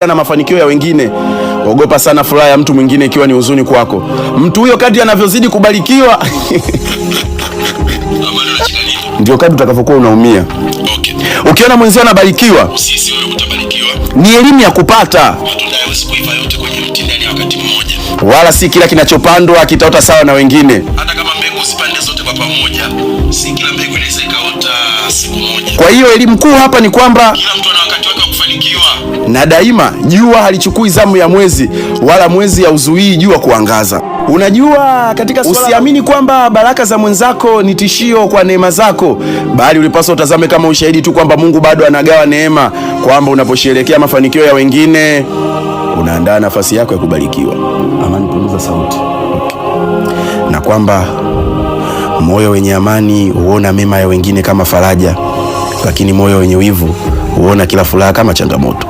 Na mafanikio ya wengine. Ogopa sana furaha ya mtu mwingine ikiwa ni huzuni kwako. Mtu huyo kadri anavyozidi kubarikiwa Amani, unacheka nini? Ndio kadri utakavyokuwa unaumia. Okay. Ukiona mwenzio anabarikiwa, Sisi wewe utabarikiwa. Ni elimu ya kupata, Matunda hayawezi kuiva yote kwenye mti ndani ya wakati mmoja. Wala si kila kinachopandwa kitaota sawa na wengine. Hata kama mbegu usipande zote kwa pamoja, si kila mbegu inaweza ikaota siku moja. Kwa hiyo elimu kuu hapa ni kwamba Kila mtu ana wakati wake wa kufanikiwa. Na daima jua halichukui zamu ya mwezi wala mwezi hauzuii jua kuangaza. Unajua, katika usiamini kwamba baraka za mwenzako ni tishio kwa neema zako, bali ulipaswa utazame kama ushahidi tu kwamba Mungu bado anagawa neema, kwamba unaposherehekea mafanikio ya wengine unaandaa nafasi yako ya kubarikiwa. Amani, punguza sauti. Okay. Na kwamba moyo wenye amani huona mema ya wengine kama faraja, lakini moyo wenye wivu huona kila furaha kama changamoto.